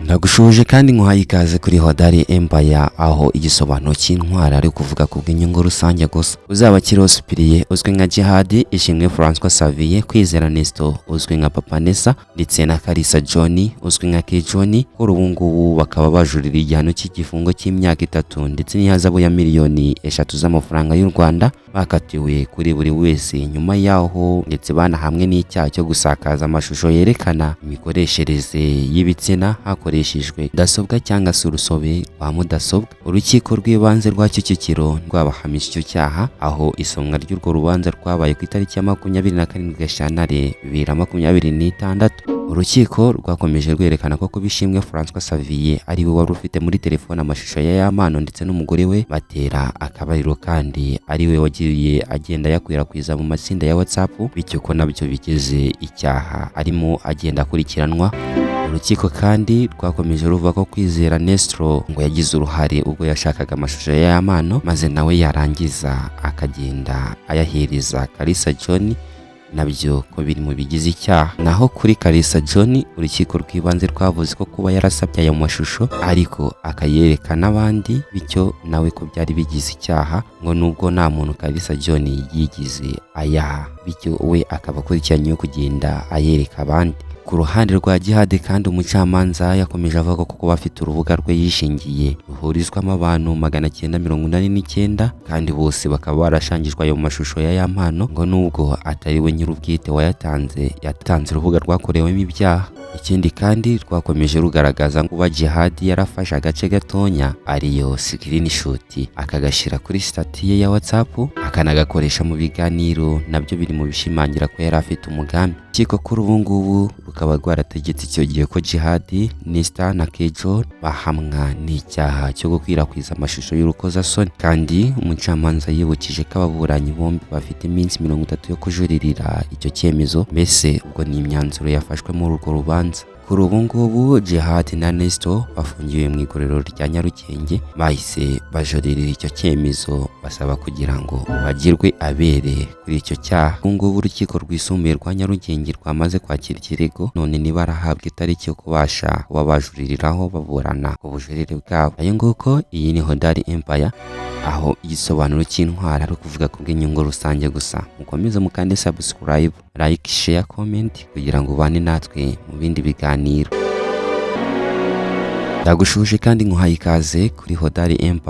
Ndagushuje kandi nkuhaye ikaze kuri Hodari Empire, aho igisobanuro cy'intwari ari ukuvuga ku bw'inyungu rusange gusa. Uzaba akiriho Supiriye uzwi nka Jihadi, Ishimwe Francois Xavier, Kwizera Nesto uzwi nka Papa Nessa ndetse na Kalisa John uzwi nka K John, kuri ubu ngubu bakaba bajurira igihano cy'igifungo cy'imyaka 3 ndetse n'ihazabu ya miliyoni 3 z'amafaranga y'u Rwanda bakatiwe kuri buri wese, nyuma yaho ndetse banahamwe n'icyaha cyo gusakaza amashusho yerekana imikoreshereze y'ibitsina hakoreshejwe mudasobwa cyangwa se urusobe rwa mudasobwa. Urukiko rw'ibanze rwa Kicukiro rwabahamije icyo cyaha, aho isomwa ry'urwo rubanza rwabaye ku itariki ya 27 Gashyantare 2026. Urukiko rwakomeje rwerekana ko kuba Ishimwe Francois Xavier ari we wari ufite muri telefone amashusho ya Yampano ndetse n'umugore we batera akabariro, kandi ari we wagiye agenda ayakwirakwiza mu matsinda ya WhatsApp, bityo ko nabyo bigize icyaha arimo agenda akurikiranwa. Urukiko kandi rwakomeje ruvuga ko Kwizera Nestro ngo yagize uruhare ubwo yashakaga amashusho ya Yampano, maze nawe yarangiza akagenda ayahereza Kalisa John, nabyo ko biri mu bigize icyaha. Naho kuri Kalisa John, urukiko rw'ibanze rwavuze ko kuba yarasabye ayo mashusho ariko akayereka n'abandi, bityo nawe ko byari bigize icyaha, ngo nubwo nta muntu Kalisa John yigize ayaha, bityo we akaba akurikiranyweho kugenda ayereka abandi. Ku ruhande rwa Jihad kandi, umucamanza yakomeje avuga ko kuba afite urubuga rwe yishingiye ruhurizwamo abantu 989 kandi bose bakaba barashangijwe ayo mashusho ya Yampano, ngo nubwo atari we nyir'ubwite wayatanze, yatanze urubuga rwakorewemo ibyaha. Ikindi kandi rwakomeje rugaragaza kuba Jihad yarafashe agace gatonya, ariyo screenshot, akagashyira kuri status ye ya WhatsApp, akanagakoresha mu biganiro, nabyo biri mu bishimangira ko yari afite umugambi. Urukiko kuri ubu ngubu rukaba rwarategetse icyo gihe ko Jihad, Nesta na Kejo bahamwa n'icyaha cyo gukwirakwiza amashusho y'urukozasoni. Kandi umucamanza yibukije ko ababuranyi bombi bafite iminsi 30 yo kujuririra icyo cyemezo. Mbese ubwo ni imyanzuro yafashwe muri urwo rubanza. Kuri ubu ngubu Jihad na Nesto bafungiwe mu igororero rya Nyarugenge, bahise bajuririra icyo cyemezo basaba kugira ngo bagirwe abere kuri icyo cyaha. Ubu ngubu urukiko rwisumbuye rwa Nyarugenge rwamaze kwakira ikirego, none ntibarahabwa itariki yo kubasha kuba bajuririraho baburana ubujurire bwabo. Ayo nguko, iyi ni Hodari Empire, aho igisobanuro cy'intwari ari ukuvuga ku bw'inyungu rusange gusa. Mukomeze mukande subscribe, like, share, comment kugira ngo ubane natwe mu bindi biganiro. Ndagushuje kandi nkuhaye ikaze kuri Hodari Empire.